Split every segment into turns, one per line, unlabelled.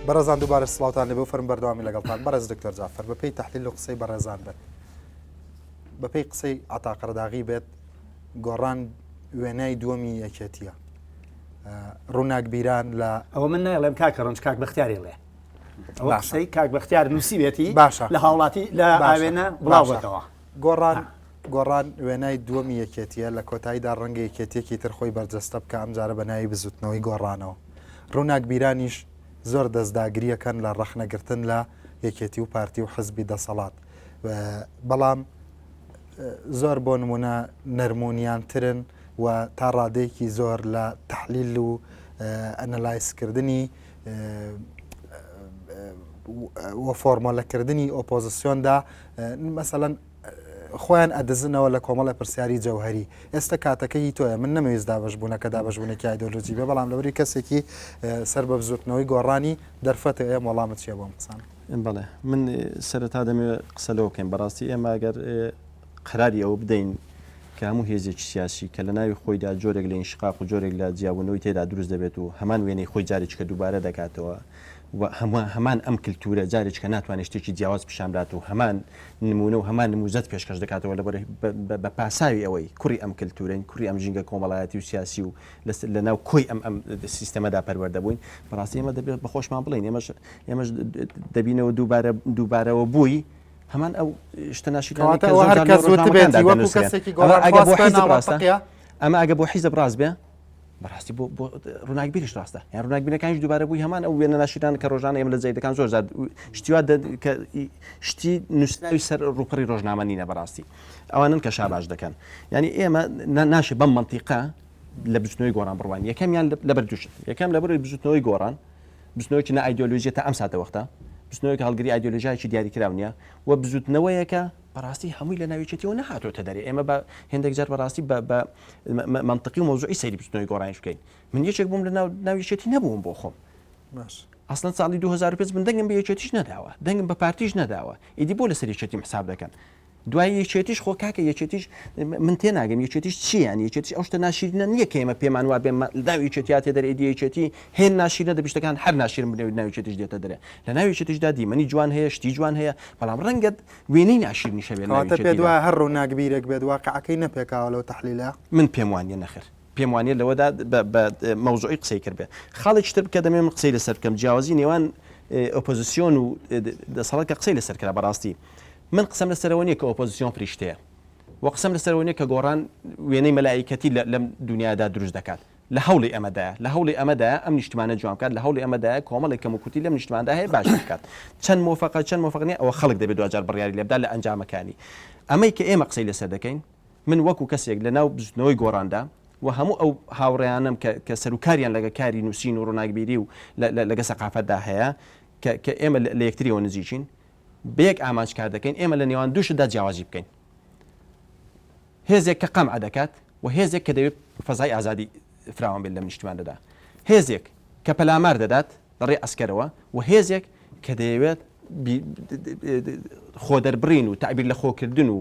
بەڕێزان دووبارە سڵاوتان لێبێ و فەرم بەردەوامی لەگەڵتان بەڕێز دکتۆر جعفر بەپێی تحلیل و قسەی بەڕێزان بێت بەپێی قسەی عەتا قەرەداغی بێت گۆڕان وێنای دووەمی یەکێتیە ڕووناکبیران لە
ئەوە من نایڵێم کاکە ڕەنج کاک بەختیاری ڵێ ئەوە قسەی کاک بەختیار نووسیوێتی
باشە
لە هاوڵاتی لە ئاوێنە بڵاوبێتەوە
گۆڕان گۆڕان وێنای دووەمی یەکێتیە لە کۆتاییدا ڕەنگە یەکێتیەکی تر خۆی بەرجەستە بکە ئەمجارە بە ناوی بزوتنەوەی گۆڕانەوە ڕووناکبیرانیش زۆر دەستداگریەکەن لە ڕەخنەگرتن لە یەکێتی و پارتی و حزبی دەسەڵات بەڵام زۆر بۆ نمونە نەرمونیانترن و تا ڕادەیەکی زۆر لە تحلیل و ئەنەلایزکردنی و فۆرمۆلەکردنی ئۆپۆزیسیۆندا مەسەلەن خۆیان ئەدزنەوە لە کۆمەڵە پرسیاری جەوهری ئێستا کاتەکە هی تۆیە من نەمەویست دابەشبوونەکە دابەشبوونێکی ئایدۆلۆژی بێ بەڵام لەبری کەسێکی سەر بە بزوتنەوەی گۆڕانی دەرفەتە ئێم وەڵامت چییە بۆم قسان
بەڵێ من سەرەتا دەمەوێت قسە لەوە بکەین بەڕاستی ئێمە گەر قەراری ئەوە بدەین کە هەموو هێزێکی سیاسی کە لە ناوی خۆیدا جۆرێک لە ئینشقاق و جۆرێک لە جیابوونەوەی تێدا دروست دەبێت و هەمان وێنەی خۆی جارێکیکە دووبارە دەکاتەوە و هەمان ئەم کلتورە جارێکیکە ناتوانێت شتێکی جیاواز پیشان بدات و هەمان نمونە و هەمان نموزەت پێشکەش دەکاتەوە لەبەر بە پاساوی ئەوەی کوڕی ئەم کلتورەین کوڕی ئەم ژینگە کۆمەڵایەتی و سیاسی و لە ناو کۆی ئەم ئەم سیستەمەدا پەروەردە بووین بەڕاستی ئێمە دەبێت بە خۆشمان بڵێین ئێمەش ئێمەش دەبینەوە دووبارە دووبارەوە بووی هەمان ئەو شتە ناشیرینانەی کە
کەواتە
زۆر
هەر
جار
کەس
لە ڕۆژنامەکاندا
وتبێتی وەکو
دەنووسرێن.
کەسێکی
ئەمە ئەگە
گۆڕانخواز
بۆ
بێ
حیزب ڕاستە
نامەنتقیە
ئەمە ئەگە بۆ حیزب ڕاست بێ بەڕاستی بۆ بۆ ڕووناکبیریش ڕاستە یان ڕووناکبیرەکانیش دووبارە بووی هەمان ئەو وێنە ناشیران کە ڕۆژانە ئێمە لە جەریدەکان زۆر جار شتی وا کە شتی نووسراوی سەر ڕووپەڕی ڕۆژنامە نینە بەڕاستی ئەوانن کە شاباش دەکەن یعنی ئێمە ناشێ بەم مەنتیقە لە بزوتنەوەی گۆڕان بڕوان یەکەمیان لەبەر دوو شت یەکەم لەبەرەوەی بزوتنەوەی گۆڕان بزوتنەوەیەکی نا ئایدیۆلۆژیە تا ئەم ساتە وەختە بزوتنەوەیەکە هەڵگری ئایدیۆلۆژیایەکی دیاریکراو نییە و بزوتنەوەیەکە بەڕاستی هەمووی لە ناویچێتیەوە نەهاتۆتە دەرێ ئێمە بە هێندێک جار بەڕاستی بە منطقی و مەوزوعی سەیری بزوتنەوەی گۆڕانیش بکەین من یەکێک بووم لە ناو ناویچێتی نەبووم بۆ خۆم
باش
ئەسڵەن ساڵی 2005 من دەنگم بە یەکێتیش نەداوە دەنگم بە پارتیش نەداوە ئیدی بۆ لەسەر یەکێتیم حساب دەکەن دوای یەکێتیش خۆ کاکە یەکێتیش من تێناگەم یەکێتیش چییە یانی یەکێتیش ئەو شتە ناشیرینە نییە کە ئێمە پێمان وا بێ ناو یەکێتیا تێ دەرێ ئیدی یەکێتی هێن ناشیرنە دەبی شتەکان هەر ناشیرن بنێ ناو یەکێتیش دێتە دەرێ لە ناو یەکێتیشدا دیمەنی جوان هەیە شتی جوان هەیە بەڵام ڕەنگە وێنەی ناشیرنیش هەبێ لە ناو
کەواتە پێت
یەکێتیدا.
وایە هەر ڕووناکبیرێک بێت واقیعەکەی نەپێکاوە لەو تەحلیلە؟
من پێم وانیە نەخێر پێم وانیە لەوەدا بە بە مەوزوعی قسەی کردبێ. خاڵێکی تر کە دەمەوێ من قسەی لەسەر بکەم جیاوازی نێوان ئۆپۆزسیۆن و دەسەڵات کە قسەی لەسەر کرا بەڕاستی من قسەم لەسەر ئەوە نییە کە ئۆپۆزسیۆن فریشتەیە و قسەم لەسەر ئەوە نییە کە گۆڕان وێنەی مەلائیکەتی لەم دونیادا دروست دەکات. لە هەوڵی ئەمەدایە. لە هەوڵی ئەمەدایە ئەم نیشتمانە جوان بکات، لە هەوڵی ئەمەدایە کۆمەڵێک کەموکورتی لەم نیشتماندا هەیە باشی بکات. چەند مۆفەقە، چەند مۆفەق نییە ئەوە خەڵک دەبێت دواجار بڕیاری لێ بدات لە ئەنجامەکانی. ئەمەی کە ئێمە قسەی لەسەر دەکەین، من وەکو کەسێک لە ناو بزوتنەوەی گۆڕاندا و هەموو ئەو هاوڕێیانەم کە کە سەروکاریان لەگە کاری نووسین و ڕووناکبیری و لەگە سەقافەتدا هەیە کە کە ئێمە لە یەکتریەوە نزیکین، بە یەک ئامانج کار دەکەین، ئێمە لە نێوان دوو شتدا جیاوازی بکەین، هێزێک کە قەمع دەکات و هێزێک کە دەیەوێت فەزای ئازادی فراوان بێت لەم نیشتمانەدا، هێزێک کە پەلامار دەدات لە ڕێی عەسکەرەوە و هێزێک کە دەیەوێت خۆدەربڕین و تەعبیر لە خۆکردن و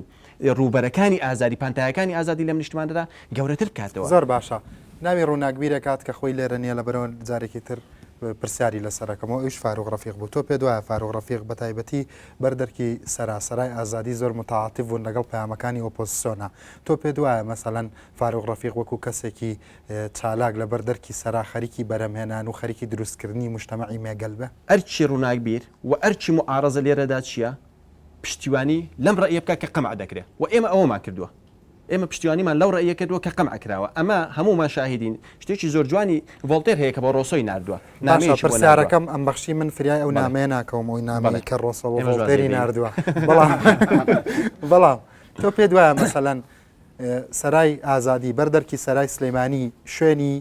ڕووبەرەکانی ئازادی، پانتایەکانی ئازادی لەم نیشتمانەدا گەورەتر بکاتەوە.
زۆر باشە. ناوی ڕووناکبیرێک هات کە خۆی لێرە نییە، لەبەرئەوە جارێکی تر پرسیاری لەسەر ئەکەمەوە ئەویش فاروق ڕەفیق بوو. تۆ پێت وایە فاروق ڕەفیق بە تایبەتی بەر دەرکی سەرا، سەرای ئازادی زۆر متعاتف بوون لەگەڵ پەیامەکانی ئۆپۆزسیۆنا. تۆ پێت وایە مەسەلەن فاروق ڕەفیق وەکوو کەسێکی چالاک لە بەر دەرکی سەرا خەریکی بەرهەمهێنان و خەریکی دروستکردنی موجتەمەعی مێگەل بێ؟
ئەرکی ڕووناکبیر و ئەرکی موعارەزە لێرەدا چییە؟ پشتیوانی لەم ڕەئیە بکات کە قەمع دەکرێ و ئێمە ئەوەمان کردووە. ئێمە پشتیوانیمان لەو ڕەئیە کردووە کە قەمع کراوە. ئەمە هەموومان شاهیدین. شتێکی زۆر جوانی ڤۆڵتێر هەیە کە بۆ ڕۆسۆی ناردووە.
باشە
نامەیەکی بۆ ناردووە.
پرسیارەکەم ئەمبەخشی من فریای ئەو
بەڵێ.
نامەیە ناکەوم ئەوی
بەڵێ.
نامەی کە ڕۆسۆ بۆ
ئێمەش واز لێ
ڤۆڵتێری
دێین.
ناردووە. بەڵام بەڵام تۆ پێت وایە مەسەلەن سەرای ئازادی بەر دەرکی سەرای سلێمانی شوێنی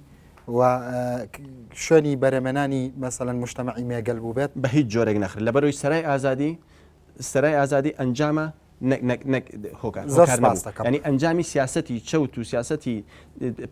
و شوێنی بەرەمێنانی مەسەلەن موجتەمەعی مێگەل بووبێت؟
بە هیچ جۆرێک نەخر. لەبەرئەوەی سەرای ئازادی سەرای ئازادی ئەنجامە. نەک نەک نەک هۆکار
زۆر
هۆکار نەبوو
سپاست دەکەم.
یانی ئەنجامی سیاسەتی چەوت و سیاسەتی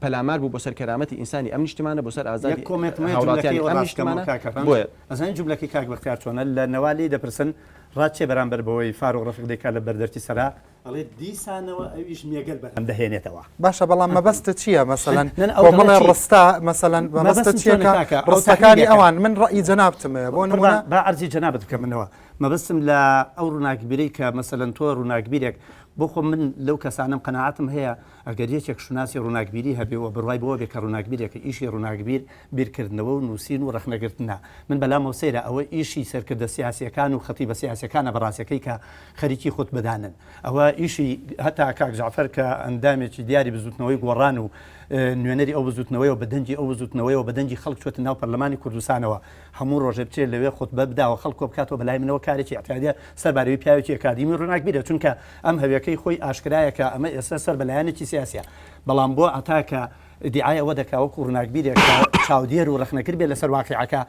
پەلامار بوو بۆ سەر کەرامەتی ئینسانی ئەم نیشتمانە بۆ سەر
یەک
ئازادی
کۆمێنتم هەیە
هاوڵاتیانی
جوملەکەی ئەوە
ئەم
ڕاست بکەمەوە
نیشتمانە
کاکە ڕەنج
بۆیە
ئەزانی جوملەکەی کاک بەختیار چۆنە لە نەوا لێی دەپرسن ڕات چیە بەرامبەر بەوەی فاروق ڕەفیق دەیکات لە بەردەرکی سەرا ئەڵێ دیسانەوە ئەویش مێگەل بەرهەم دەهێنێتەوە.
باشە بەڵام مەبەستت چییە مەسەلەن
نە نە ئەو دەڵێ
کۆمەڵێ
چی؟
ڕستە مەسەلەن مەبەستت
مەبەستم
چییە
چۆنە
کە
کاکە ئەو
ڕستەکانی
تەحلیلێکە
ئەوان من ڕەئی جەنابتم هەیە بۆ
قوربان
نموونە
با عەرزی جەنابت بکەم منەوە مەبەستم لە ئەو ڕووناکبیرەی کە مەسەلەن تۆ ڕووناکبیرێک بۆ خۆم من لەو کەسانەم قەناعەتم هەیە ئەگەر یەکێک شوناسی ڕووناکبیری هەبێ و بڕوای بەوە بێ کە ڕووناکبیرێکە ئیشی ڕووناکبیر بیرکردنەوە و نووسین و ڕەخنەگرتنە من بەلامەوە سەیرە ئەوە ئیشی سەرکردە سیاسیەکان و خەتیبە سیاسیەکانە بەڕاستەکەی کە خەریکی خوتبەدانن ئەوە ئیشی هەتا کاک جەعفەر کە ئەندامێکی دیاری بزوتنەوەی گۆڕان و نوێنەری ئەو بزوتنەوەیە و بە دەنگی ئەو بزوتنەوەیەوە بە دەنگی خەڵک چۆتە ناو پەرلەمانی کوردستانەوە هەموو ڕۆژێ بچێت لەوێ خوتبە بدا و خەڵک کۆ بکاتەوە بەلای منەوە کارێکی ئیعتیادیە سەربارەوەی پیاوێکی ئەکادیمی ڕووناکبیرە چونکە ئەم هەوێکەی خۆی ئاشکرایە کە ئەمە ئێستا سەر بە لایەنێکی سیاسیە بەڵام بۆ عەتا کە ئیدیعای ئەوە دەکا وەکو ڕووناکبیرێک کە چاودێر و ڕەخنەگر بێت لەسەر واقیعەکە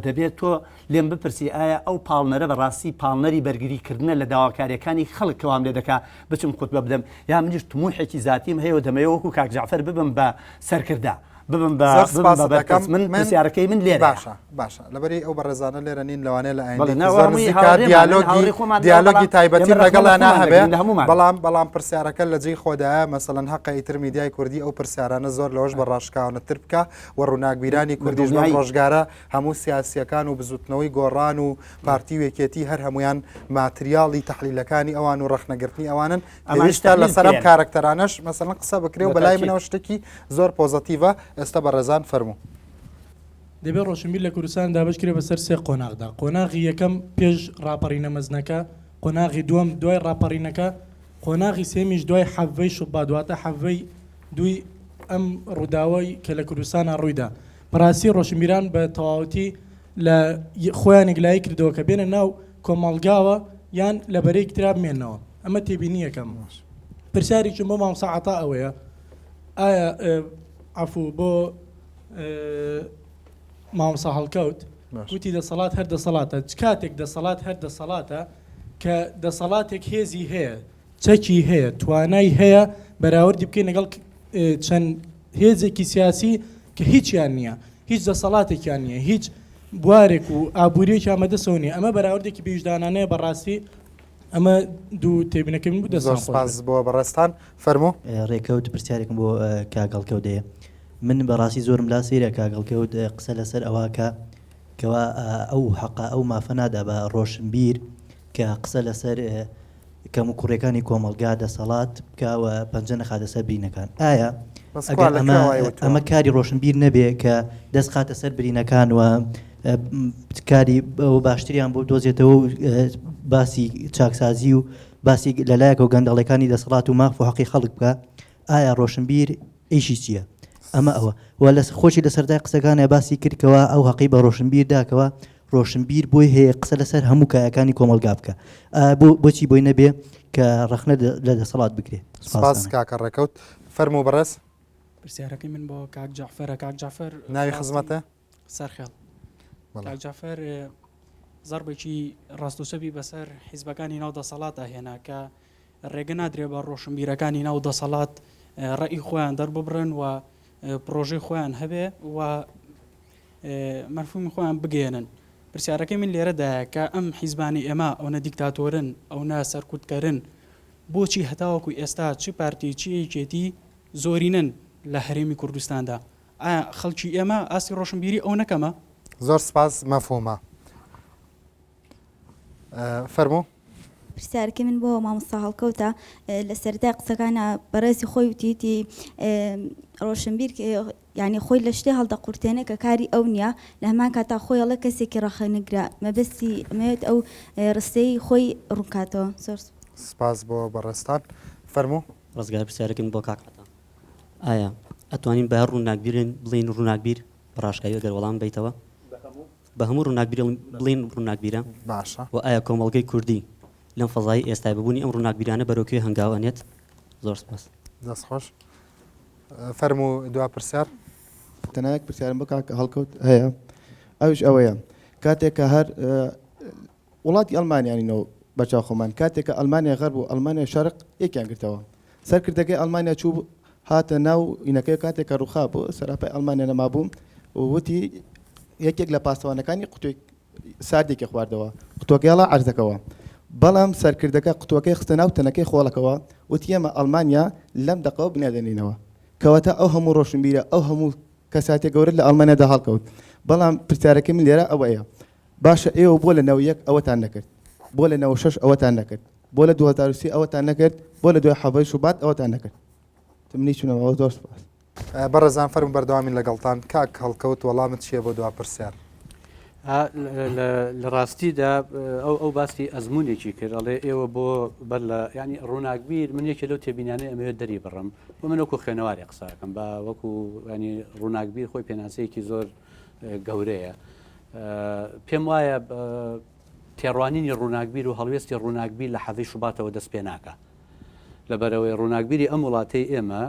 دەبێت تۆ لێم بپرسی ئایا ئەو پاڵنەرە بە ڕاستی پاڵنەری بەرگری کردنە لە داواکاریەکانی خەڵک کە وام لێ دەکا بچم خوتبە بدەم یا منیش تموحێکی زاتیم هەیە و دەمەوێ وەکو کاک جەعفەر ببم بە سەرکردە ببم بە
زۆر
ببم بە
سپاست
بەرپرس
دەکەم
من
من
پرسیارەکەی من لێرەیە.
باشە باشە لەبەری ئەو بەڕێزانە لێرە نین لەوانەیە لە
بەڵێ
ئایندەیەکی
نا
زۆر
هەمووی
نزیکا
هاوڕێمانن
دیالۆگی
هاوڕێی خۆمان
دیالۆگی
بەڵام ئێمە
تایبەتیم
ڕەخنە لە
لەگەڵا
خۆمان
ناهەبێ
دەگرین لە هەموومان.
بەڵام بەڵام پرسیارەکە لە جێی خۆدایە مەسەلەن هەقە ئیتر میدیای کوردی ئەو پرسیارانە زۆر لەوەش بە ڕاشکاوانەتر بکا و ڕووناکبیرانی
بە
کوردیش بەم
دڵنیایی.
ڕۆژگارە هەموو سیاسییەکان و بزوتنەوەی گۆڕان و پارتی و یەکێتی هەر هەموویان ماتریاڵی تەحلیلەکانی ئەوان و ڕەخنەگرتنی ئەوانن،
ئەمانیش
پێویستە
تەحلیل
لەسەر ئەم
بکرێن.
کارەکتەرانەش مەسەلەن قسە بکرێ و
بە
بەلای
تاکید.
منەوە شتێکی زۆر پۆزەتیڤە، ئێستا بەڕێزان فەرموو.
دەبێ ڕۆشنبیر لە کوردستان دابەش کرێ بەسەر سێ قۆناغدا، قۆناغی یەکەم پێش ڕاپەڕینە مەزنەکە، قۆناغی دووەم دوای ڕاپەڕینەکە، قۆناغی سێیەمیش دوای حەڤەی شوبات واتە حەڤەی دووی ئەم ڕووداوەی کە لە کوردستانا ڕوویدا. بەڕاستی ڕۆشنبیران بە تەواوەتی لە خۆیان یەکلایی کردەوە کە بێنە ناو کۆمەڵگاوە یان لە بەرەیەکی ترا بمێنەوە. ئەمە تێبینییەکەم. پرسیارێکم بۆ مامۆستا عەتا ئەوەیە ئایا عەفوو بۆ مامۆستا هەڵکەوت وتی دەسەڵات هەر دەسەڵاتە چ کاتێک دەسەڵات هەر دەسەڵاتە کە دەسەڵاتێک هێزی هەیە چەکی هەیە توانای هەیە بەراوردی بکەین لەگەڵ چەند هێزێکی سیاسی کە هیچیان نییە هیچ دەسەڵاتێکیان نییە هیچ بوارێک و ئابووریەکیان بەدەسەوە نییە ئەمە بەراوردێکی بێویژدانانەیە بەڕاستی ئەمە دوو تێبینەکەی من بوو
زۆر
دەستان خۆش
سپاس
بێت.
بۆ بەڕێزتان فەرموو.
ڕێکەوت پرسیارێکم بۆ کاک هەڵکەوت هەیە من بەڕاستی زۆرم لا سەیرە کاک هەڵکەوت قسە لەسەر ئەوە کە کەوا ئەو حەقە ئەو مافە نادا بە ڕۆشنبیر کە قسە لەسەر کەموکوڕیەکانی کۆمەڵگا دەسەڵات بکا و پەنجە نەخاتە سەر برینەکان ئایا
بەس کوا
ئەگەر
لە
ئەمە
کوێ وای وتووە؟
ئەمە کاری ڕۆشنبیر نەبێ کە دەست خاتە سەر برینەکان و کاری بەوە باشتریان بۆ دۆزێتەوە و باسی چاکسازی و باسی لەلایەکەوە گەندەڵەکانی دەسەڵات و ماف و حەقی خەڵک بکە ئایا ڕۆشنبیر ئیشی چییە؟ ئەمە ئەوە و لە خۆشی لە سەرەتای قسەکانیا باسی کرد کەوا ئەو هەقی بە ڕۆشنبیر دا کەوا ڕۆشنبیر بۆی هەیە قسە لەسەر هەموو کایەکانی کۆمەڵگا بکا ئایا بۆ بۆچی بۆی نەبێ کە ڕەخنە لە دەسەڵات بگرێ؟
سپاس
سپاستان.
کاکە ڕێکەوت. فەرموو بەڕێز.
پرسیارەکەی من بۆ کاک جەعفەرە کاک جەعفەر
ناوی
ڕاستی
خزمەتە؟
سەرخێڵ
بەڵێ.
کاک جەعفەر زەربێکی ڕاست و چەپی بەسەر حیزبەکانی ناو دەسەڵاتا هێنا کە ڕێگە نادرێ بە ڕۆشنبیرەکانی ناو دەسەڵات ڕەئی خۆیان دەرببڕن و پڕۆژەی خۆیان هەبێ و مەفهومی خۆیان بگەیەنن. پرسیارەکەی من لێرەدایە کە ئەم حیزبانەی ئێمە ئەونە دیکتاتۆرن، ئەونە سەرکوتکەرن، بۆچی هەتاوەکو ئێستا چ پارتی چ یەکێتی زۆرینەن لە هەرێمی کوردستاندا؟ ئایا خەڵکی ئێمە ئاستی ڕۆشنبیری ئەونە کەمە؟
زۆر سپاس مەفهومە. فەرموو.
پرسیارەکەی من بۆ مامۆستا هەڵکەوتە لە سەرەتای قسەکانە بەڕێزی خۆی وتیتی ڕۆشنبیر یعنی خۆی لە شتێ هەڵدەقورتێنێ کە کاری ئەو نییە لە هەمان کاتا خۆی ئەڵێ کەسێکی ڕەخنەگرە مەبەستی ئەمەوێت ئەو ڕستەی خۆی ڕوونکاتەوە زۆر
سپاس بۆ بەڕێزتان فەرموو.
ڕزگار پرسیارێکم بۆ کاک عەتا ئایا ئەتوانین بە هەر ڕووناکبیرێن بڵێین ڕووناکبیر بە ڕاشکاوی ئەگەر وەڵام بەیتەوە بە هەموو ڕووناکبیرێ بڵێین ڕووناکبیرە؟
باشە.
وە ئایا کۆمەڵگەی کوردی لەم فەزای ئێستای بە بوونی ئەم ڕووناکبیرانە بەرەو کوێ هەنگاو ئەنێت؟ زۆر سپاس.
دەست خۆش. فەرموو دوا پرسیار.
تەنها یەک پرسیارم بۆ کاک هەڵکەوت هەیە ئەویش ئەوەیە کاتێک کە هەر وڵاتی ئەڵمانیانینەوە. بەرچاو خۆمان کاتێک کە ئەڵمانیای غەرب و ئەڵمانیای شەرق یەکیان گرتەوە سەرکردەکەی ئەڵمانیا چوو هاتە ناو ئینەکەی کاتێک کە ڕووخا بوو سەراپای ئەڵمانیا نەمابوو و وتی یەکێک لە پاسەوانەکانی قوتێک ساردێکی خواردەوە قوتوەکەی هەڵا عەرزەکەوە بەڵام سەرکردەکە قوتوەکەی خستە ناو تەنەکەی خۆڵەکەوە وتی ئێمە ئەڵمانیا لەم دەقەوە بنیاد دەنێینەوە کەواتە ئەو هەموو ڕۆشنبیرە ئەو هەموو کەساتیە گەورە لە ئەڵمانیادا هەڵکەوت بەڵام پرسیارەکەی من لێرە ئەوەیە باشە ئێوە بۆ لە 91 ئەوەتان نەکرد بۆ لە 96 ئەوەتان نەکرد بۆ لە 2003 ئەوەتان نەکرد بۆ لە دوای حەڤەی شوبات ئەوەتان نەکرد منی چونەوە زۆر سپاس.
بەڕێزان فەرموو بەردەوامین لەگەڵتان کاک هەڵکەوت وەڵامت چییە بۆ دوا پرسیار؟
لە ڕاستیدا ئەو ئەو باسی ئەزمونێکی کرد ئەڵێ ئێوە بۆ بەر لە ینی ڕووناکبیر من یەکێ لەو تێبینانەی ئەمەوێت دەری بڕم بۆ من وەکو خوێنەوارێ قساکەم بە وەکو ینی ڕووناکبیر خۆی پێناسەیەکی زۆر گەورەیە پێم وایە تێڕوانینی ڕووناکبیر و هەڵوێستی ڕووناکبیر لە حەڤەی شوباتەوە دەست پێ ناکا. لەبەرئەوەی ڕووناکبیری ئەم وڵاتەی ئێمە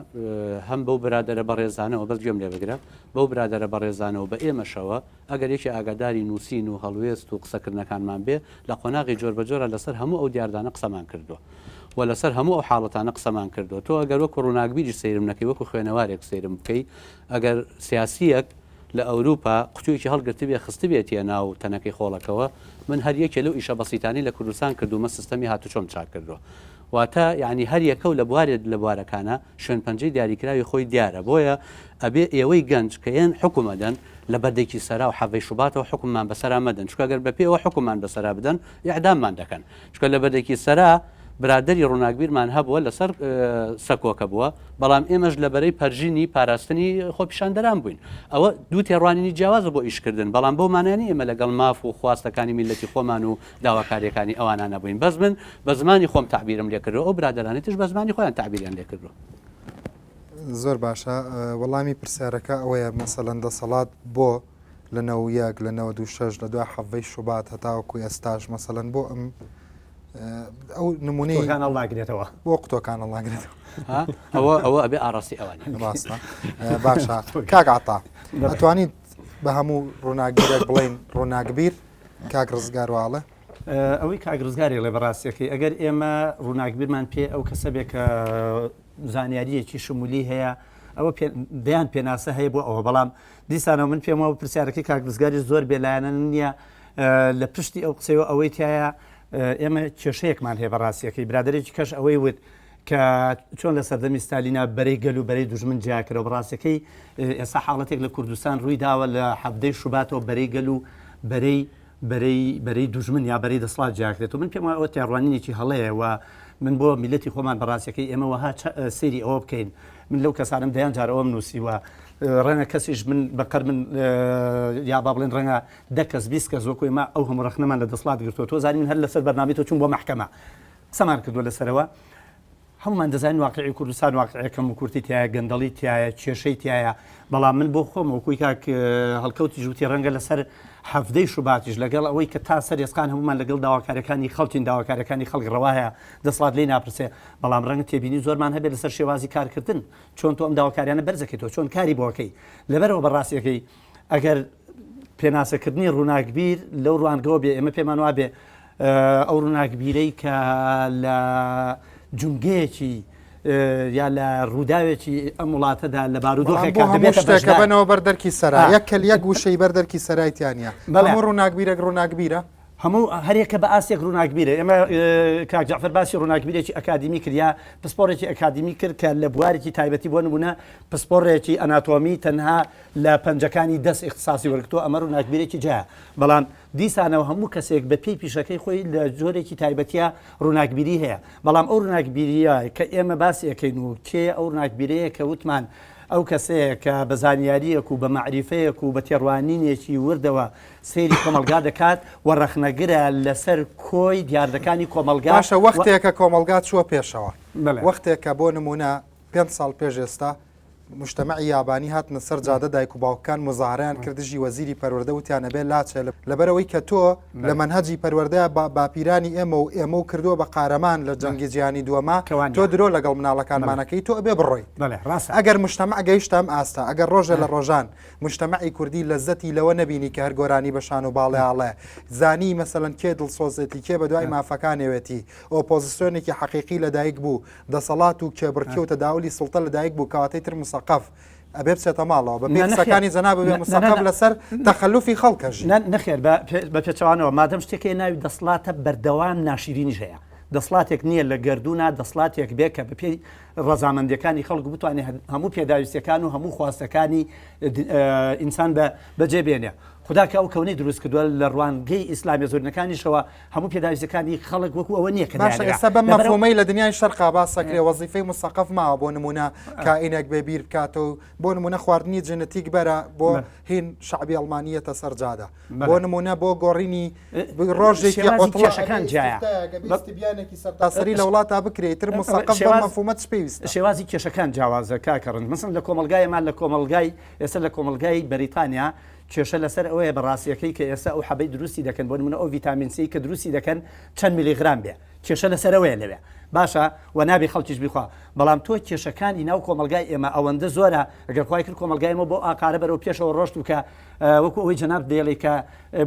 هەم بەو برادەرە بەڕێزانەوە، بەس گوێم لێ بگرە، بەو برادەرە بەڕێزانەوە بە ئێمەشەوە، ئەگەر یەکێ ئاگاداری نووسین و هەڵوێست و قسەکردنەکانمان بێ، لە قۆناغی جۆربەجۆرا لەسەر هەموو ئەو دیاردانە قسەمان کردووە و لەسەر هەموو ئەو حاڵەتانە قسەمان کردووە. تۆ ئەگەر وەکو ڕووناکبیریش سەیرم نەکەی، وەکو خوێنەوارێک سەیرم بکەی، ئەگەر سیاسییەک، لە ئەوروپا قوتویەکی هەڵگرتبێ خستبێتیە ناو تەنەکەی خۆڵەکەوە، من هەر یەکێ لەو ئیشە بەسیتانەی لە کوردستان کردوومە سستەمی هاتوچۆم چاک کردووە. واتە یانی هەر یەکەو لە بوارێ لە بوارەکانا شوێن پەنجەی دیاریکراوی خۆی دیارە بۆیە ئەبێ ئێوەی گەنج کە یەن حوکم ئەدەن لە بەردێکی سەرا و حەڤەی شوباتەوە حوکممان بەسەرا مەدەن چونکە گەر بەپێ ئەوە حوکممان بەسەرا بدەن ئیعداممان دەکەن چونکە لە بەردێکی سەرا برادەری ڕووناکبیرمان هەبووە لەسەر سەکۆکە بووە، بەڵام ئێمەش لە بەرەی پەرژینی پاراستنی خۆپیشاندەران بووین. ئەوە دوو تێڕوانینی جیاوازە بۆ ئیشکردن، بەڵام بەو مانایە نییە ئێمە لەگەڵ ماف و خواستەکانی میللەتی خۆمان و داواکارییەکانی ئەوانە نەبووین. بەس من بە زمانی خۆم تەعبیرم لێ کردووە، ئەو برادەرانی تریش بە زمانی خۆیان تەعبیریان لێ کردووە.
زۆر باشە، وەڵامی پرسیارەکە ئەوەیە مەسەلەن دەسەڵات بۆ لە 91 لە 96 لە دوای حەڤەی شوبات هەتاوەکو ئێستاش مەسەلەن بۆ ئەم ئەو نمونەی
قوتۆکان هەڵناگرێتەوە
بۆ قوتۆکان هەڵناگرێتەوە
ئەوە ئەوە ئەبێ ئاڕاستی ئەوان
ڕاستە باشە کاک عەتا ئەتوانیت بە هەموو ڕووناکبیرێک بڵێین ڕووناکبیر کاک ڕزگار واڵە
ئەوەی کاک ڕزگاری ڵێ بەڕاستەکەی ئەگەر ئێمە ڕووناکبیرمان پێ ئەو کەسە بێ کە زانیاریەکی شمولی هەیە ئەوە دەیان پێناسە هەیە بۆ ئەوە بەڵام دیسانەوە من پێم وابوو پرسیارەکەی کاک ڕزگاریش زۆر بێلایەنە نییە لە پشتی ئەو قسەیەوە ئەوەی تایە ئێمە کێشەیەکمان هەیە بە ڕاستیەکەی برادێکی کەش ئەوەی وت کە چۆن لە سەردەمی ستالینا بەرەی گەل و بەرەی دوژمن جیاکرەوە بەڕاستەکەی ئێستا حاڵەتێک لە کوردستان ڕووی داوە لە حەفتەی شوباتەوە بەرەی گەل و بەرەی بەرەی بەرەی دوژمن یا بەرەی دەسڵات جیاکرێت و من پێم وایە ئەوە تێڕوانینێکی هەڵەیە و من بۆ میلەتی خۆمان بەڕاستەکەی ئێمە وەها سەیری ئەوە بکەین من لەو کەسانم دەیان جار ئەوەم نووسیوە ڕەنگە کەسیش من بەقەر من یا با بڵێن ڕەنگە دە کەس 20 کەس وەکو ئێمە ئەو هەموو ڕەخنەمان لە دەسڵات گرتووە تۆ زانی من هەر لەسەر بەرنامەی تۆ چوون بۆ مەحکەمە قسەمان کردووە لەسەرەوە هەمومان دەزانین واقعی کوردستان واقعی کەم و کورتی تایە گەندەڵی تایە کێشەی تایە بەڵام من بۆ خۆم وەکوی کاک هەڵکەوتی جووتی ڕەنگە لەسەر حەفدەی شوباتیش لەگەڵ ئەوەی کە تا سەر ئێسقان هەمومان لەگەڵ داواکاریەکانی خەڵکین داواکاریەکانی خەڵک ڕەوایە دەسڵات لێی ناپرسێ بەڵام ڕەنگە تێبینی زۆرمان هەبێت لەسەر شێوازی کارکردن چۆن تۆ ئەم داواکاریانە بەرزەکەیتەوە چۆن کاری بۆکەی لەبەرەوە بە ڕاستیەکەی ئەگەر پێناسەکردنی ڕووناکبیر لەو ڕوانگەوە بێ ئێمە پێمان وابێ ئەو ڕووناکبیرەی کە لە جومگەیەکی یا لە ڕووداوێکی ئەم وڵاتەدا لە بارودۆخێکا
دەبێتە شتێکە بەنەوە بەر دەرکی سەرا یەک کەل یەک وشەی بەر دەرکی سەرای تیانە بەڵام ڕووناکبیرێک ڕووناکبیرە
هەموو هەریەکە بە ئاستێک ڕووناکبیرە ئێمە کاک جەعفەر باسی ڕووناکبیرێکی ئەکادیمی کرد یا پسپۆڕێکی ئەکادیمی کرد کە لە بوارێکی تایبەتی بۆ نمونە پسپۆڕێکی ئەناتۆمی تەنها لە پەنجەکانی دەست ئیختساسی وەرگتووە ئەمە ڕووناکبیرێکی جیایە بەڵام دیسانەوە هەموو کەسێک بە پێی پیشەکەی خۆی لە جۆرێکی تایبەتیە ڕووناکبیری هەیە بەڵام ئەو ڕووناکبیریە کە ئێمە باسی ئەکەین و کێ ئەو ڕووناکبیرەیە کە وتمان ئەو کەسەیە کە بە زانیاریەک و بە مەعریفەیەک و بە تێڕوانینێکی وردەوە سەیری کۆمەڵگا دەکات و ڕەخنەگرە لەسەر کۆی دیاردەکانی کۆمەڵگا.
باشە وەختێکە کۆمەڵگا چووە پێشەوە وەختێکە بۆ نموونە پێنج ساڵ پێش ئێستا. موجتەمەعی یابانی هاتنە سەر جادە دایک و باوکان موزاهەرەیان کرد دژی وەزیری پەروەردە وتیان ئەبێ لاچێ لەبەرئەوەی کە تۆ لە مەنهەجی پەروەردەیا باپیرانی ئێمە و ئێمە و کردووە بە قارەمان لە جەنگی جیهانی دووەما تۆ درۆ لەگەڵ مناڵەکانمان ئەکەی تۆ ئەبێ بڕۆیت ئەگەر موجتەمەع گەیشتە ئەم ئاستە ئەگەر ڕۆژێ لە ڕۆژان موجتەمەعی کوردی لەزەتی لەوە نەبینی کە هەر گۆرانی بە شان و باڵێ ئاڵێ زانی مەسەلەن کێ دڵسۆزێتی کێ بەدوای مافەکانێوێتی ئۆپۆزسیۆنێکی حەقیقی لەدایک بوو دەسەڵات و کێبڕکێ و تەداولی سوڵتە لەدایک بوو کەواتەی تر مسەقەف ئەبێ بچێتە ماڵەوە بە پێی قسەکانی جەنابت بێ مسەقەف لەسەر تەخەلوفی خەڵک ئەژی.
نا نەخێر بە پێچەوانەوە مادەم شتێک هەیە ناوی دەسڵاتە بەردەوام ناشیرینیش هەیە دەسڵاتێک نییە لە گەردوونا دەسڵاتێک بێ کە بەپێی ڕەزامەندیەکانی خەڵک بتوانێت هەموو پێداویستیەکان و هەموو خواستەکانی ئینسان بە بەجێ بێنێ خودا کە ئەو کەونەی دروست کردووە لە ڕوانگەی ئیسلامیە زۆرینەکانیشەوە هەموو پێداویستیەکانی خەڵک وەکو ئەوە نییە کە
باشە ئێستا بەم مەفهومەی لە دنیای شەرقا باس ئەکرێ وەزیفەی مسەقەف ماوە بۆ نمونە کائینێک بێ بیر بکاتەوە بۆ نمونە خواردنی جنتیک بەرە بۆ هین شعبی ئەڵمانیەتە سەر جادە بۆ نمونە بۆ گۆڕینی ڕۆژێکی
کێشەکان جیایە
استبیانێکی سەرتاسەری لە وڵاتا بکرێت تر مسەقەف بەم مەفهومە چ پێویستە
شێوازی کێشەکان جیاوازە کاکە ڕەنج مەسەن لە کۆمەڵگای ئێمە لە کۆمەڵگای ئێستا لە کۆمەڵگای بەریتانیا کێشە لەسەر ئەوەیە بە ڕاستیەکەی کە ئێستا ئەو حەبەی دروستی دەکەن بۆ نمونە ئەو ڤیتامین سی کە دروستی دەکەن چەند میلیغرام بێ کێشە لەسەر ئەوەیە لەوێ باشە و نابێ خەڵکیش بیخوا بەڵام تۆ کێشەکانی ناو کۆمەڵگای ئێمە ئەوەندە زۆرە ئەگەر خوای کرد کۆمەڵگای ئێمە بۆ ئاقارە بەرەو پێشەوە ڕۆشت و کە وەکو ئەوەی جەنابت دەیڵێی کە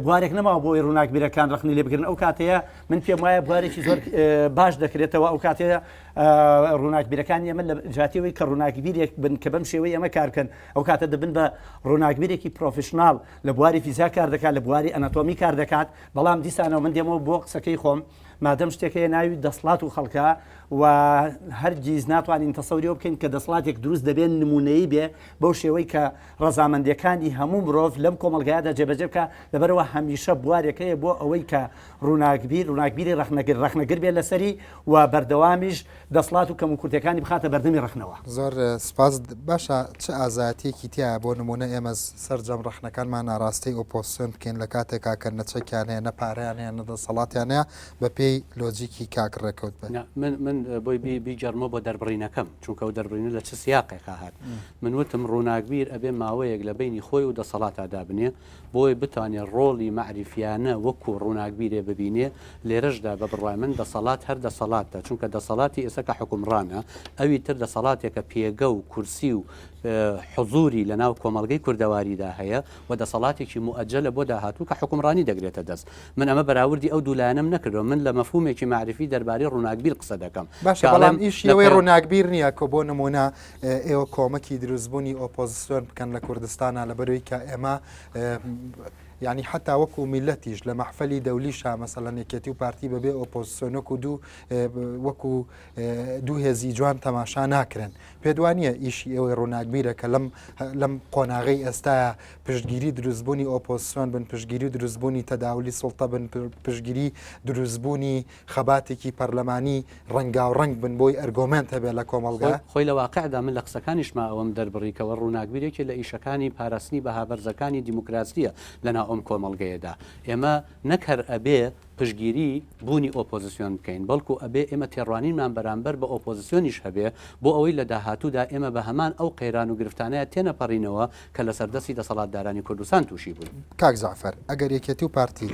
بوارێک نەماوە بۆ ئەوەی ڕووناکبیرەکان ڕەخنەی لێ بگرن ئەو کاتەیە من پێم وایە بوارێکی زۆر باش دەکرێتەوە ئەو کاتەیە ڕووناکبیرەکانی ئێمە لە جیاتی ئەوەی کە ڕووناکبیرێک بن کە بەم شێوەی ئێمە کار بکەن ئەو کاتە دەبن بە ڕووناکبیرێکی پرۆفیشناڵ لە بواری فیزیا کار دەکات لە بواری ئەناتۆمی کار دەکات بەڵام دیسانەوە من دێمەوە بۆ قسەکەی خۆم مادەم شتێک هەیە ناوی دەسڵات و خەڵکە و هەرگیز ناتوانین تەسەوری ئەوە بکەین کە دەسڵاتێک دروست دەبێت نموونەیی بێ بەو شێوەی کە ڕەزامەندیەکانی هەموو مرۆڤ لەم کۆمەڵگایەدا جێبەجێ بکا، لەبەرئەوە هەمیشە بوارێک هەیە بۆ ئەوەی کە ڕووناکبیر، ڕووناکبیری ڕەخنەگر، ڕەخنەگر بێت لەسەری و بەردەوامیش دەسڵات و کەموکورتیەکانی بخاتە بەردەمی ڕەخنەوە.
زۆر سپاس، باشە چ ئازایەتیەکی تیایە بۆ نموونە ئێمە سەرجەم ڕەخنەکانمان ئاراستەی ئۆپۆزسیۆن بکەین لە کاتێکا کە نە چەکیان هەیە نە پارەیان هەیە نە دەسەڵاتیان هەیە بە پێی لۆجیکی کاک ڕێکەوت بێت.
نا من من بۆی بیگێڕمەوە بۆ دەربڕینەکەم چونکە ئەو دەربڕینە لە چ سیاقێکا هات من وتم ڕووناکبیر ئەبێ ماوەیەک لە بەینی خۆی و دەسەڵاتا دابنێ بۆی بتوانێ ڕۆڵی مەعریفیانە وەکوو ڕووناکبیرێ ببینێ، لێرەشدا بە بڕوای من دەسەڵات هەر دەسەڵاتە، چونکە دەسەڵاتی ئێستا کە حوکمڕانە ئەوی تر دەسەڵاتێکە پێگە و کورسی و حزووری لە ناو کۆمەڵگەی کوردەواریدا هەیە و دەسەڵاتێکی موئەجەلە بۆ داهاتوو کە حوکمڕانی دەگرێتە دەست. من ئەمە بەراوردی ئەو دوو لایەنەم نەکردووە، من لە مەفهوومێکی مەعریفی دەربارەی ڕووناکبیر قسە دەکەم
باشە
کە
بەڵام
ئەڵێم
ئیشی
لە
ئەوەی
پەیوە.
ڕووناکبیر نییە کە بۆ نموونە ئێوە کۆمەکی دروستبوونی ئۆپۆزسیۆن بکەن لە کوردستانا لەبەرەوەی کە ئێمە یعنی حتا وەکو میلەتیش لە مەحفەلی دەولیشا مەسەلەن یەکێتی و پارتی بەبێ ئۆپۆزسیۆن وەکو دوو وەکو دوو هێزی جوان تەماشا ناکرێن پێت وانییە ئیشی ئێوەی ڕووناکبیرە کە لەم لەم قۆناغەی ئێستایا پشتگیری دروستبوونی ئۆپۆزسیۆن بن پشتگیری دروستبوونی تەداولی سوڵتە بن پشتگیری دروستبوونی خەباتێکی پەرلەمانی ڕەنگاوڕەنگ بن بۆی ئەرگۆمێنت هەبێت لە کۆمەڵگا.
خۆی لە واقعدا من لە قسەکانیشما ئەوەم دەربڕی کەوە ڕووناکبیر یەکێ لە ئیشەکانی پاراستنی بەها بەرزەکانی دیموکراسییە لەناو ئەم کۆمەڵگەیەدا. ئێمە نەک هەر ئەبێ پشتگیری بوونی ئۆپۆزسیۆن بکەین، بەڵکو ئەبێ ئێمە تێڕوانینمان بەرامبەر بە ئۆپۆزسیۆنیش هەبێ بۆ ئەوەی لە داهاتوودا ئێمە بە هەمان ئەو قەیران و گرفتانەیا تێنەپەڕینەوە کە لەسەر دەستی دەسەڵاتدارانی کوردستان تووشی بووین.
کاک جەعفەر، ئەگەر یەکێتی و پارتی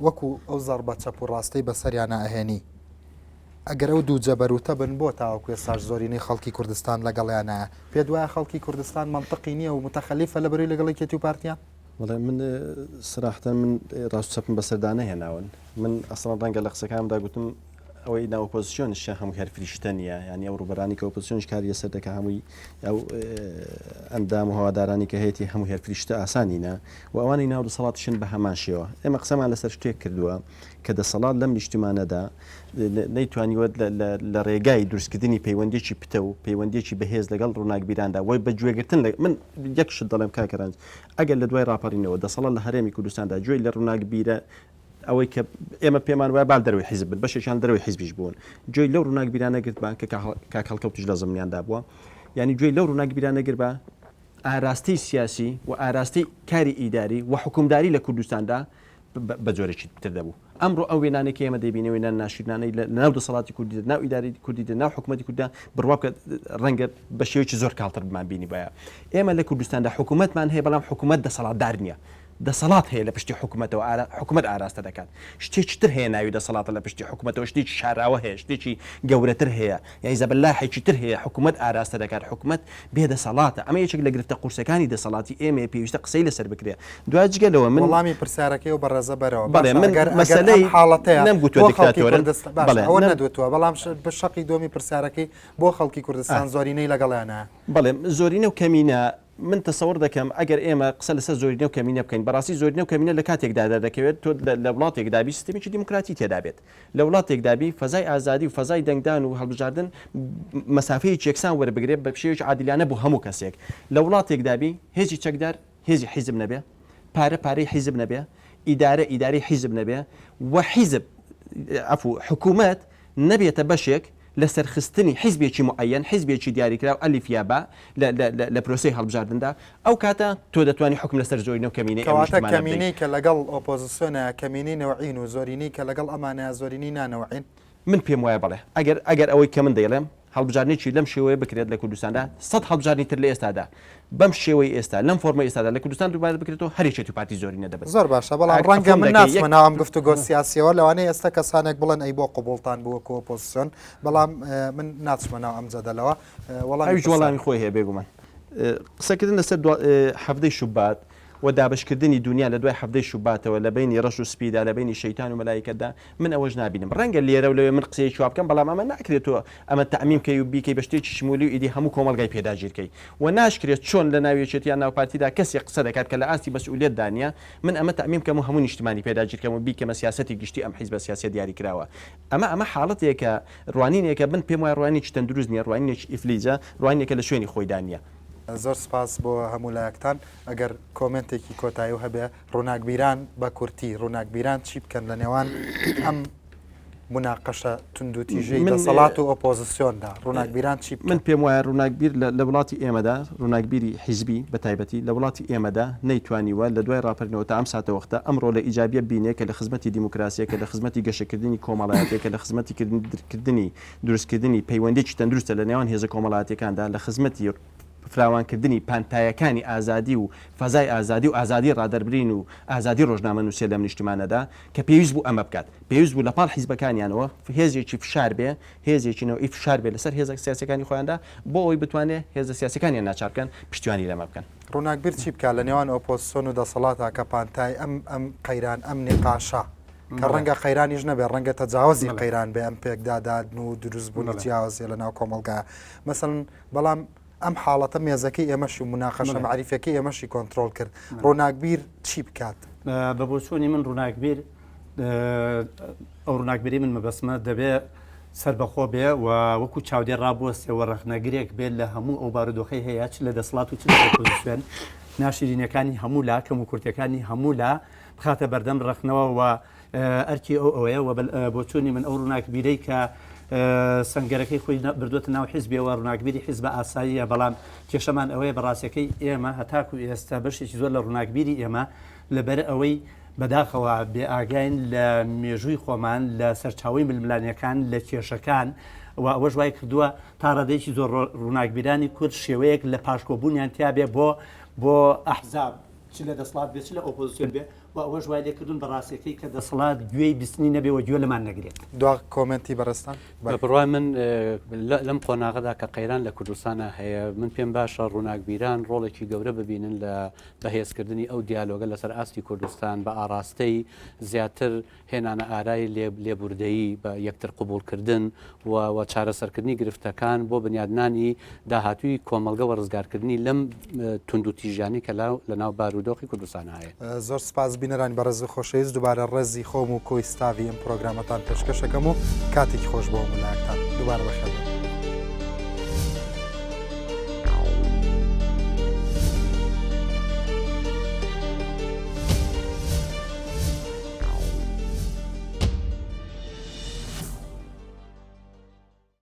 وەکو ئەو زەڕبە چەپ و ڕاستەی بەسەریانا ئەهێنی، ئەگەر ئەو دوو جەبەروتە بن بۆ تاوەکو ئێستاش زۆرینەی خەڵکی کوردستان لەگەڵیانایە؟ پێت وایە خەڵکی کوردستان مەنتقی نییە و متەخەلیفە لەبەرەی لەگەڵ یەکێتی و پارتیان؟
بەڵێ من سراحتەن من ڕاست و چەپم بەسەردا نەهێناون من ئەسڵەن ڕەنگە لە قسەکانمدا گوتم ئەوەی ناو ئۆپۆزیسیۆنیش هەمووی هەر فریشتە نییە یانی ئەو ڕووبەرانی کە ئۆپۆزیسیۆنیش کاری لەسەر دەکا هەمووی ئەو ئەندام و هەوادارانی کە هەیەی هەموو هەر فریشتە ئاسانینە و ئەوانەی ناو دەسەڵاتیشن بە هەمان شێوە ئێمە قسەمان لەسەر شتێک کردووە کە دەسەڵات لەم نیشتیمانەدا نەیتوانیوە لە ڕێگای دروستکردنی پەیوەندیی پتە و پەیوەندیی بەهێز لەگەڵ ڕووناکبیراندا وەی بە گوێگرتن لە من یەک شت دەڵێم کاکە ڕەنج ئەگەر لە دوای ڕاپەڕینەوە دەسەڵات لە هەرێمی کوردستاندا گوێی لە ڕووناکبیرە ئەوەی کە ئێمە پێمان وایە با دەرەوەی حیزب بن، بەشێکیان دەرەوەی حیزبیش بوون، گوێی لەو ڕووناکبیرانە گرتبا کە کاک هەڵکەوتیش لە زمنیاندا بووە، یانی گوێی لەو ڕووناکبیرانە گرتبا ئاراستەی سیاسی و ئاراستەی کاری ئیداری و حوکمداری لە کوردستاندا. بە جۆرێکی تر دەبوو. ئەمڕۆ ئەو وێنانەی کە ئێمە دەیبینین، وێنە ناشیرنانەی لە ناو دەسەڵاتی کوردی، لە ناو ئیدارەی کوردی، لە ناو حکوومەتی کورددا، بڕوا بکە ڕەنگە بە شێوەیەکی زۆر کاڵتر بمانبینیبایە. ئێمە لە کوردستاندا حکوومەتمان هەیە، بەڵام حکوومەت دەسەڵاتدار نییە. دەسەڵات هەیە لە پشتی حکوومەتەوە، حکوومەت ئاراستە دەکات. شتێکی تر هەیە ناوی دەسەڵاتە لە پشتی حکوومەتەوە، شتێکی شاراوە هەیە، شتێکی گەورەتر هەیە. یانی زەبەلاحێکی تر هەیە حکومەت ئاراستە دەکات، حکومەت بێ دەسەڵاتە، ئەمە یەکێک لە گرفتە قورسەکانی دەسەڵاتی ئێمەیە پێویستە قسەی لەسەر بکرێ، دوای جگە لەوە من.
وەڵامی پرسیارەکەی ئەو بەڕێزە بەرەوە.
بەڵێ
باشە
من
ئەگەر ئەگەر ئەم
مەسەلەی
حاڵەتەیە
نەمگوتووە
بۆ خەڵکی
دیکتاتۆرن،
کوردستان باشە
بەڵێ
ئەوە
نەم.
نەدوتووە بەڵام شەقی دووەمی پرسیارەکەی بۆ خەڵکی کوردستان زۆرینەی لەگەڵیانایە.
بەڵێ زۆرینە و کەمینە من تەسەوڕ دەکەم ئەگەر ئێمە قسە لەسەر زۆرینە و کەمینە بکەین، بەڕاستی زۆرینە و کەمینە لە کاتێکدا دەردەکەوێت تۆ لە وڵاتێکدا بی سیستەمێکی دیموکراتی تێدا بێت، لە وڵاتێکدا بی فەزای ئازادی و فەزای دەنگدان و هەڵبژاردن مەسافەیەکی یەکسان وەربگرێت بە شێوەیەکی عادیلانە بۆ هەموو کەسێک، لە وڵاتێکدا بی هێزی چەکدار هێزی حیزب نەبێ، پارە پارەی حیزب نەبێ، ئیدارە ئیدارەی حیزب نەبێ و حیزب عەفو حکوومەت نەبێتە بەشێک لە سەرخستنی حیزبێکی موعەیەن، حیزبێکی دیاریکراو ئەلیف یا با لە لە لە لە پرۆسەی هەڵبژاردندا، ئەو کاتە تۆ دەتوانی حوکم لەسەر زۆرینە و کەمینەی ئەم
کەواتە
نیشتمانە بدەی.
کەمینەی کە لەگەڵ ئۆپۆزسیۆنایە کەمینەی نەوعین و زۆرینەی کە لەگەڵ ئەمانەیە زۆرینەی نانەوعین؟
من پێم وایە بەڵێ. ئەگەر ئەگەر ئەوەی کە من دەیڵێم هەڵبژاردنێکی لەم شێوەیە بکرێت لە کوردستاندا، سەت هەڵبژاردنی تر لە ئێستادا بەم شێوەی ئێستا، لەم فۆرمەی ئێستادا لە کوردستان دووبارە بکرێتەوە، هەر یەکێتی و پارتی زۆرینە دەبن.
زۆر باشە، بەڵام
ئەک
ڕەنگە
عەفوم
من
دەکەی
ناچمە
یەک
ناو ئەم گفتوگۆ سیاسییەوە، لەوانەیە ئێستا کەسانێک بڵێن ئەی بۆ قبوڵتان بوو وەکو ئۆپۆزسیۆن، بەڵام من ناچمە ناو ئەم جەدەلەوە. وەڵامی
ئەویش
پرسیار.
وەڵامی خۆی هەیە بێگومان. قسەکردن لەسەر دوا حەڤدەی شوبات و دابەشکردنی دونیا لە دوای حەڤدەی شوباتەوە لە بەینی ڕەش و سپیدا، لە بەینی شەیتان و مەلائیکەتدا، من ئەوەش نابینم. ڕەنگە لێرە و لەوێ من قسەیەکی وا بکەم، بەڵام ئەمە ناکرێت تۆ ئەمە تەعمیم کەی و بیکەی بە شتێکی شمولی و ئیدی هەموو کۆمەڵگای پێ داگیر کەی. و ناشکرێت چۆن لە ناو یەکێتی یان ناو پارتیدا کەسێک قسە دەکات کە لە ئاستی مەسئولیەتدا نییە، من ئەمە تەعمیم کەم و هەموو نیشتمانی پێ داگیر کەم و بیکەمە سیاسەتی گشتی ئەم حیزبە سیاسیە دیاریکراوە. ئەمە ئەمە حاڵەتێکە، ڕوانینێکە من پێم وایە ڕوانینێکی تەندروست نییە، ڕوانینێکی ئیفلیجە، ڕوانینێکە لە شوێنی خۆیدا نییە.
زۆر سپاس بۆ هەموو لایەکتان. ئەگەر کۆمێنتێکی کۆتایی و هەبێ ڕووناکبیران بە کورتی ڕووناکبیران چی بکەن لە نێوان ئەم مناقەشە توندوتیژەی دەسەڵات و ئۆپۆزیسیۆندا ڕووناکبیران چی
من پێم وایە ڕووناکبیر لە وڵاتی ئێمەدا ڕووناکبیری حیزبی بە تایبەتی لە وڵاتی ئێمەدا نەیتوانیوە لە دوای ڕاپەرینەوە تا ئەم ساتەوەختە ئەم ڕۆلە ئیجابیە بینێ کە لە خزمەتی دیموکراسیە کە لە خزمەتی گەشەکردنی کۆمەڵایەتیە کە لە خزمەتی کردنی دروستکردنی پەیوەندیەکی تەندروستە لە نێوان هێزە کۆمەڵایەتیەکاندا لە خزمەتی فراوانکردنی پانتایەکانی ئازادی و فەزای ئازادی و ئازادی ڕادەربرین و ئازادی ڕۆژنامەنووسیە لەم نیشتمانەدا کە پێویست بوو ئەمە بکات. پێویست بوو لە پاڵ حیزبەکانیانەوە هێزێکی فشار بێ، هێزێکی نەوعی فشار بێ لەسەر هێزە سیاسیەکانی خۆیاندا بۆ ئەوەی بتوانێ هێزە سیاسیەکانیان ناچار بکەن پشتیوانی لەمە بکەن.
ڕووناکبیر چی بکات لە نێوان ئۆپۆزسیۆن و دەسەڵاتا کە پانتای ئەم ئەم قەیران ئەم نیقاشە کە ڕەنگە قەیرانیش نەبێ ڕەنگە تەجاوزی قەیران بێ ئەم پێکدادان و دروستبوونی جیاوازیە لە ناو کۆمەڵگا مەسەلەن بەڵام ئەم حاڵەتە مێزەکەی ئێمەشی و موناقەشە مەعریفیەکەی ئێمەشی کۆنترۆڵ کرد ڕووناکبیر چی بکات؟
بە بۆچوونی من ڕووناکبیر ئەو ڕووناکبیری من مەبەستمە دەبێ سەربەخۆ بێ و وەکو چاودێر ڕابوەستێ و ڕەخنەگرێک بێت لە هەموو ئەو بارودۆخەی هەیە چ لە دەسەڵات و چ لە ئۆپۆزیسیۆن ناشرینەکانی هەموو لا کەم و کورتەکانی هەموو لا بخاتە بەردەم ڕەخنەوە و ئەرکی ئەو ئەوەیە و بۆچوونی من ئەو ڕووناکبیرەی کە سەنگەرەکەی خۆی بردووەتە ناو حیزبیەوە ڕووناکبیری حیزبە ئاساییە بەڵام کێشەمان ئەوەیە بەڕاستەکەی ئێمە هەتاکو ئێستا بەشێکی زۆر لە ڕووناکبیری ئێمە لەبەر ئەوەی بەداخەوە بێ ئاگاین لە مێژووی خۆمان لە سەرچاوەی ململانێکان لە کێشەکان و ئەوەش وای کردووە تا ڕادەیەکی زۆر ڕووناکبیرانی کورد شێوەیەک لە پاشکۆبوونیان تیابێ بۆ بۆ ئەحزاب چ لە دەسڵات بێ چ لە ئۆپۆزیسیۆن بێ و ئەوەش وای لێکردوون بە ڕاستیەکەی کە دەسەڵات گوێی بیستنی نەبێ و گوێ لەمان نەگرێت.
دوا کۆمێنتی بەڕێزتان؟
بە بڕوای من لەم قۆناغەدا کە قەیران لە کوردستانا هەیە من پێم باشە ڕووناکبیران ڕۆڵێکی گەورە ببینن لە بەهێزکردنی ئەو دیالۆگە لەسەر ئاستی کوردستان بە ئاڕاستەی زیاتر هێنانە ئارای لێبوردەیی، بە یەکتر قبوڵکردن و و چارەسەرکردنی گرفتەکان بۆ بنیادنانی داهاتووی کۆمەڵگە و ڕزگارکردنی لەم توندوتیژیانەی کە لە ناو بارودۆخی کوردستان هەیە.
زۆر سپاس بینەرانی بەڕێز و خۆشەویست دووبارە ڕێزی خۆم و کۆی ستاڤی ئەم پرۆگرامەتان پێشکەش ئەکەم و کاتێکی خۆش بۆ هەموو لایەکتان دووبارە بەخێر بێن.